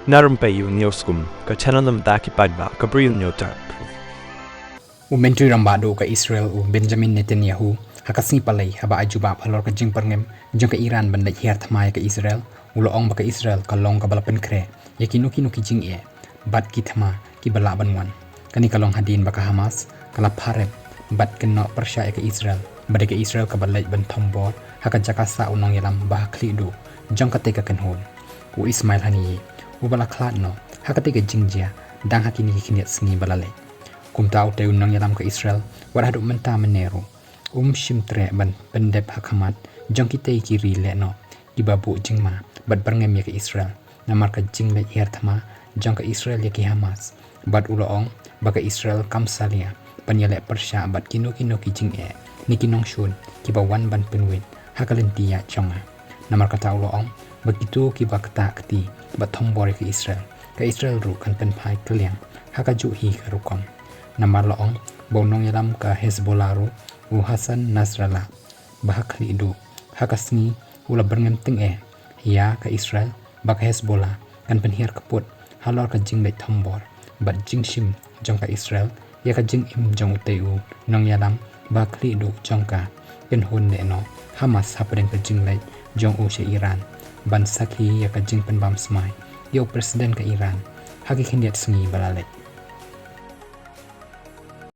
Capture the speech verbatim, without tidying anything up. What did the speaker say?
Na rympei ïa u News Kum, ka channel na bynta ki paidbah ka Bri u Hynñiewtrep. U Myntri Rangbah Duh ka Israel u Benjamin Netanyahu ha ka sngi Palei haba ai jubab halor ka jingpyrngem jong ka Iran ban leit hiar thma ïa ka Israel, u la ong ba ka Israel ka long kaba la pynkhreh ïa kino kino ki jingeh bad ki thma kiba lah ban wan. Kane ka long hadien ba ka Hamas ka la pharep bad kynnoh pyrshah ïa ka Israel, ba dei ka Israel kaba leit ban thombor ha ka jaka sah u nongïalam ba ha khlieh duh jong katei ka kynhun, u Ismail Haniyeh, uba la khlad noh ha katei ka jingjia dang ha kine ki khyndiat sngi ba la leit. Kumta utei u nongïalam ka Israel, wat haduh mynta mynne ruh um shym treh ban pyndep ha khmat jong kitei ki ri lehnoh kiba buh jingma bad byrngem ïa ka Israel namar ka jingleit hiar thma jong ka Israel ïa ki Hamas, bad u la ong ba ka Israel kam salia ban ïaleh pyrshah bad kino kino ki jingeh ne ki nongshun kiba wan ban pynwit ha ka lynti ïaid jong nga. Namar kata u la ong ba kito kiba ktah kti bad thombor ïa ka Israel, ka Israel ruh kan pynphai kylliang ha kajuh hi ka rukom. Namar la ong ba u nongïalam ka Hezbollah ruh, u Hassan Nasrallah, ba ha khlieh duh ha ka sngi u la byrngem tyngeh ïa ka Israel ba ka Hezbollah kan pynhiar kput halor ka jingleit thombor bad jingshim jong ka Israel ïa ka jingim jong utei u nongïalam ba ha khlieh duh jong ka kynhun lehnoh Hamas hapdeng ka jingleit jong u sha Iran ban sakhi ïa ka jingpynbam smai ïa u President ka Iran ha ki khyndiat sngi ba la leit.